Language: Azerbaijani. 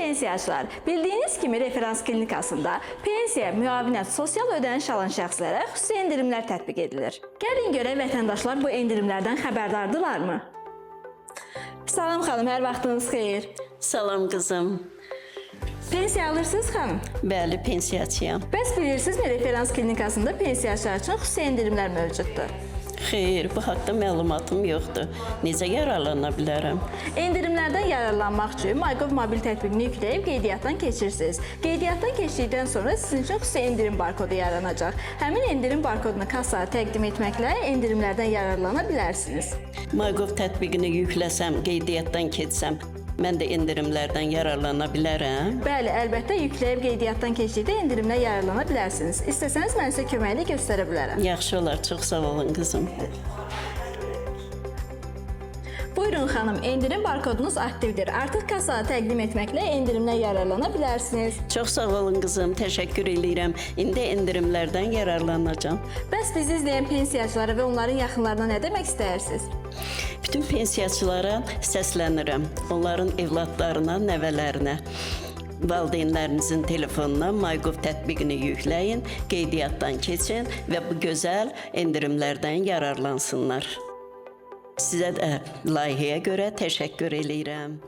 Pensiyaçılar, bildiyiniz kimi referans klinikasında pensiya, müavinət, sosial ödəniş alan şəxslərə xüsusi endirimlər tətbiq edilir. Gəlin görək vətəndaşlar bu endirimlərdən xəbərdardılarmı? Salam xanım, hər vaxtınız xeyir. Salam qızım. Pensiya alırsınız xanım? Bəli, pensiyaçıyam. Bəs bilirsinizmi referans klinikasında pensiyaçılar üçün xüsusi endirimlər mövcuddur? Xeyr, bu haqda məlumatım yoxdur. Necə yararlana bilərəm? Endirimlərdən yararlanmaq üçün MyGov mobil tətbiqini yükləyib qeydiyyatdan keçirsiniz. Qeydiyyatdan keçdikdən sonra sizin üçün xüsusi endirim barkodu yaranacaq. Həmin endirim barkodunu kassaya təqdim etməklə endirimlərdən yararlana bilərsiniz. MyGov tətbiqini yükləsəm, qeydiyyatdan keçsəm, mən də endirimlərdən yararlana bilərəm. Bəli, əlbəttə yükləyib qeydiyyatdan keçdikdə endirimlə yararlana bilərsiniz. İstəsəniz mən sizə köməklik göstərə bilərəm. Yaxşı olar, çox sağ olun qızım. Buyurun xanım, endirim barkodunuz aktivdir. Artıq kassaya təqdim etməklə endirimlə yararlana bilərsiniz. Çox sağ olun qızım, təşəkkür eləyirəm. İndi endirimlərdən yararlanacağam. Bəs bizi izləyən pensiyaçılara və onların yaxınlarına nə demək istəyirsiniz? Bütün pensiyaçılara səslənirəm. Onların evladlarına, nəvələrinə. Valideynlərinizin telefonuna MyGov tətbiqini yükləyin, qeydiyyatdan keçin və bu gözəl endirimlərdən yararlansınlar. Sizə də layihəyə görə təşəkkür eləyirəm.